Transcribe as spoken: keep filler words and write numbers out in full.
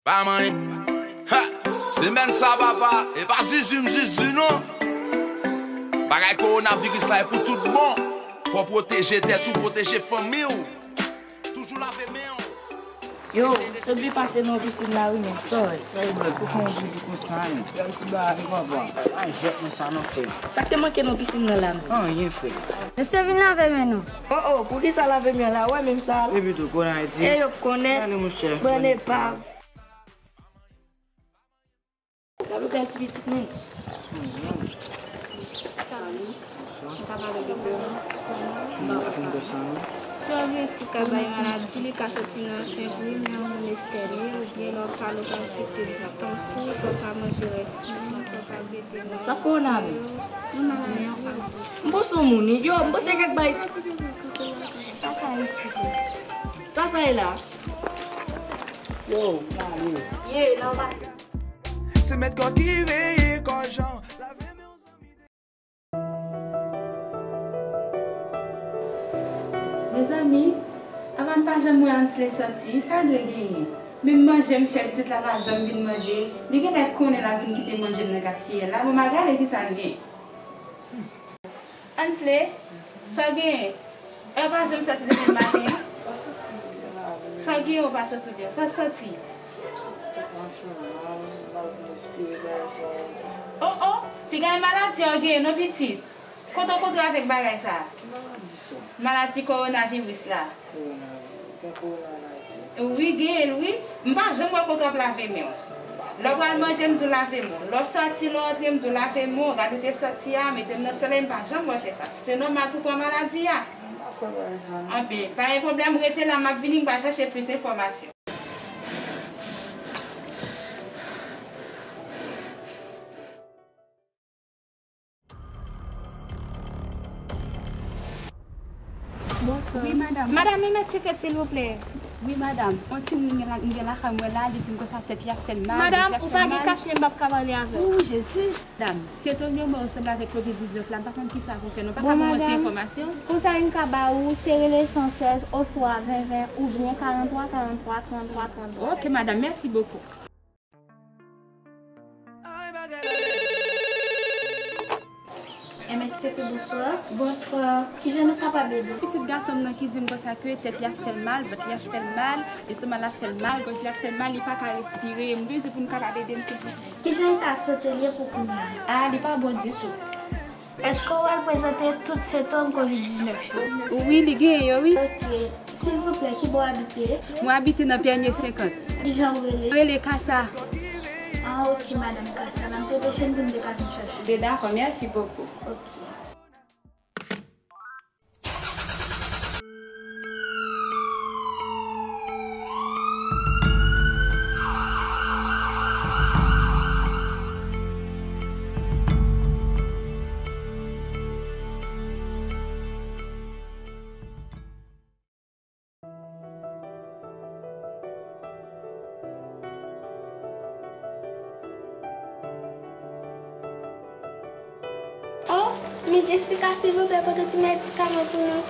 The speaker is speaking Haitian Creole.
Pa manyen. Ha! Semèn sa, papa, e pa zizi m zizi, non. Bagay kowonaviris la e pou tout bon. Fò w pwoteje tèt ou, pwoteje fanmi w. Toujou lave men w. Yo, sot vin pase nan pisin la wi, men sòy. Sa e bwè, pou fè yon bouzi konsa, men. Yon ti bagay, papa. Pa jwèt nan sa non, frè. Sa k te manke nan pisin nan la, men? Anyen, frè. Mesye, vin lave men nou. Oh, oh, poukisa lave men la? Wè menm sa la. Epi tou, konnen Ayiti. E yo konnen. Gade, monchè. Bon, epa. Gade bèl ti pitit, men. Salut. Ou ka pale de kò nou? Sa vle di ka bay maladi, li ka soti nan ansent wi, men yon moun estène, oubyen lè w pale ou ka respekte distansyon, fò w pa manje rès moun, fò w pa bebe moun. Sa kowonaviris. M pa sou moun, yo, m panse kèk bay. Sa sa ye la? Yo, m ale. Ye, nan ba. Se mèt kò ki veye kò jan. Lave men w zanmi. Mezanmi, apa m pa janm wè Ansley sòti, sa l dwe genyen? Menm manje m fè pitit la pa janm vin manje, li genlè konnen l ap vin kite manje m nan gaspiye la, bon m al gade kisa l gen. Ansley, sa w genyen? E w pa janm sòti depi maten an? Sa w genyen ou pa santi w byen? Sa w santi? Santi tèt mwen fè mal, m pa vin respire bagay sa yo. Oh, oh, piga e maladi a w genyen non pitit. Kote w kontre avèk bagay sa a? Ki maladi sa? Maladi kowonaviris la. Kowonaviris. Gen kowona an Ayiti? Wi, genyen l wi. M pa janm wè kote w ap lave men w. Lè w pral manje, m di w lave men w. Lè w sòti, lè w antre, m di w lave men w. Gade w te sòti a, mete m nan solèy, m pa janm wè w fè sa. Se nòmal pou w pran maladi a. M pa kwè bagay sa non. Anben, pa gen pwoblèm, rete la, m ap vini, m pral chache plis enfòmasyon. Bonswa. Wi, madanm. Madanm, men mèt sikèt, silvouplè. Wi, madanm. On timoun m gen la, m gen lakay mwen la, li di m konsa tèt li ap fè l mal, vant li ap fè l mal. Madanm, ou pa gen kach, men m p ap ka pale avè w. Wi, Jezi. Madanm, se Tonyo mwen, ou sanble avèk kovid diznèf la, m pa konn kisa pou fè, nou pa ka ban mwen ti enfòmasyon? Konsèy m ka ba ou, se rele san sèz oswa ven ven oubyen karant twa karant twa trant twa trant twa. Ok, madanm, mèsi bokou. M S P P, bonswa. Bonswa. Kijan nou kapab ede w? Pitit gason m nan ki di m konsa ke tèt li ap fè l mal, vant li ap fè l mal, lestomak la fè l mal, gòj li ap fè l mal, li pa ka respire. M bezwen pou nou kapab ede m, silvouplè. Kijan eta sante l ye pou kounye a? A, li pa bon ditou. Èske w al prezante tout sentòm kovid diznèf yo? Wi, li genyen yo, wi. Ok. Silvouplè, ki bò w abite? Mwen abite nan Pènye senkant. Kijan w rele? Mwen rele Kasa. Ah, ok, madanm Kasa. Nan m te peche m vin de ka vin chache. Be dakò, mèsi bokou. Ok. Oh, Miss Jessica, silvouplè, pote ti medikaman pou nou.